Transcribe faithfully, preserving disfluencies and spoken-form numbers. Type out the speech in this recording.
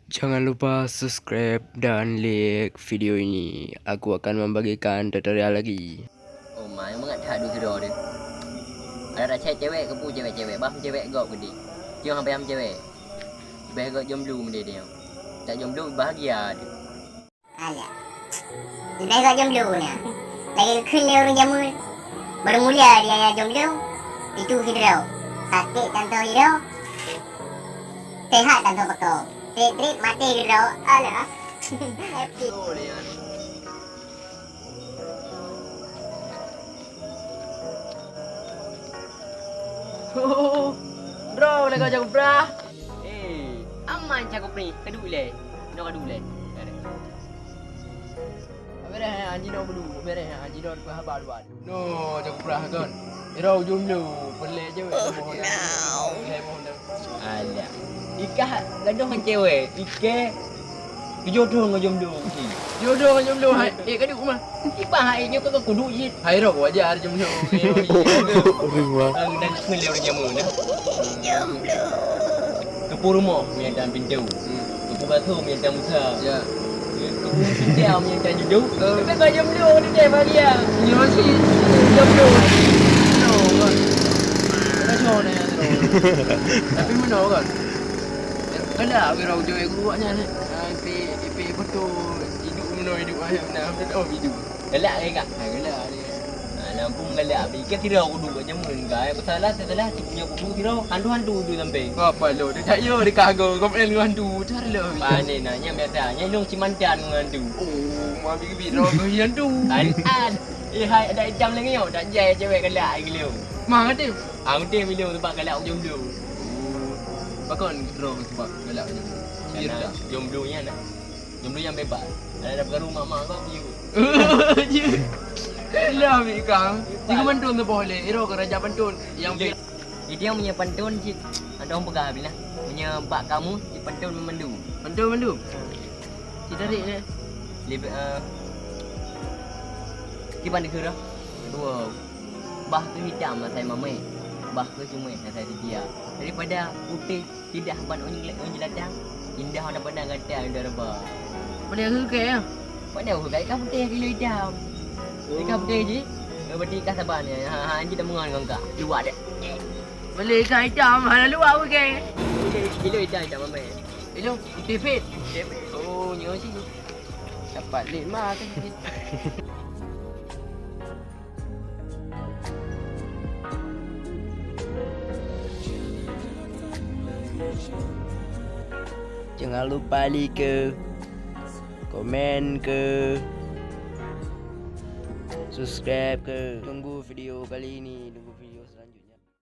Jangan lupa subscribe dan like video ini. Aku akan membagikan tutorial lagi. Oh, mai mangat that duek sidroe tu. Ada cewek, cewek ke pu cewek-cewek, bah cewek gop gede. Cuma habis cewek. Beh gop jomblo mende dia. Tak jomblo bahagia tu. Alah. Leubeh gop jomblo nyan. Lagèe geukheun lé ureueng jameun. Bermula dia jomblo, itu sidroe. Sakét tantoe sidroe, sehat tantoe pakon. Trép-trép maté sidroe. Alah. Happy. Droe lagèe jago brah. Eh, aman cakap ni, keduek lé. Nyoe keduek lé. Bereh, eh, anjing nyoe bulu, bereh, eh, anjing nyoe keu haba luar. No, jago brah kon. Ira ujung lu, pelek je weh. Oh, no. Pelek mohon dah. Alah. Ikah gadoh ngon cewek, ike. Jodoh ngon jomblo. Jodoh ngon jomblo, hai. Eh, kadu mah. Iba hai nyoe keu kudu jih. Hai roh wajar jomblo. Ring wah. Ang dan ngeleu nyamu dah. Jomblo. Keu pu rumoh meunyo dan pintoe. Hmm. Keu pu gasoe meunyo dan musa. Ya. Keu pu pintoe meunyo dan judo. Eh. Tapi kau jomblo ni deh bahagia. Nyoe sih jomblo. No, kan. Ada cowok nanya tu. Tapi mana kan? Kada wira ujung guru awaknyan. Ah, ipe, ipe betul. Hidup meunoe hidup ayam dah. Betul hidup. Galak ke, Kak? Ha, galak dia. Ha, lampu menggalak. Ikan tidak kudu kat jamu enggak. Aku salah, saya salah. Punya kudu kira hantu-hantu tu sampai. Apa lo? Dia tak yo, dia kagak. Kau main dengan hantu. Cara lo. Mana nanya biasa. Nya dong cimantan dengan hantu. Oh, mau bikin biro kau hantu. An, an. Eh, hai, ada hitam lagi yo. Tak jai cewek galak lagi lo. Mang ada. Ah, ada minum sebab galak ujung dulu. Oh. Bakon terus sebab galak ujung dulu. Karena jomblo nyan, jomblo nyang bebas. Ada dah baru mak-mak kau pergi. Lah, ambil kang. Tiga pantun tu boleh. Iro ke raja pantun. Yang itu yang punya pantun cik. Ada orang pegang bila. Punya bak kamu di pantun memandu. Pantun memandu. Cik tarik dia. Lebih, eh, kiban dikira. Dua. Bah keu hitam asai mamai. Bah keu cumai asai setia. Daripada putih Lidah ban ôn, ôn jelatang, indah hana pandang gata indah reba. Boleh aku ke ya? Boleh aku ke ikan putih kilo hitam. Ikan putih ji. Berarti ikan saban ya. Ha, ha, anjing dah mengon ngon kak. Luar deh. Boleh ikan hitam, hana luar aku ke. Kilo hitam hitam mamai. Kilo putih fit. Oh, nyoe sih. Dapat lima kan. Jangan lupa like ke, komen ke, subscribe ke. Tunggu video kali ini, tunggu video selanjutnya.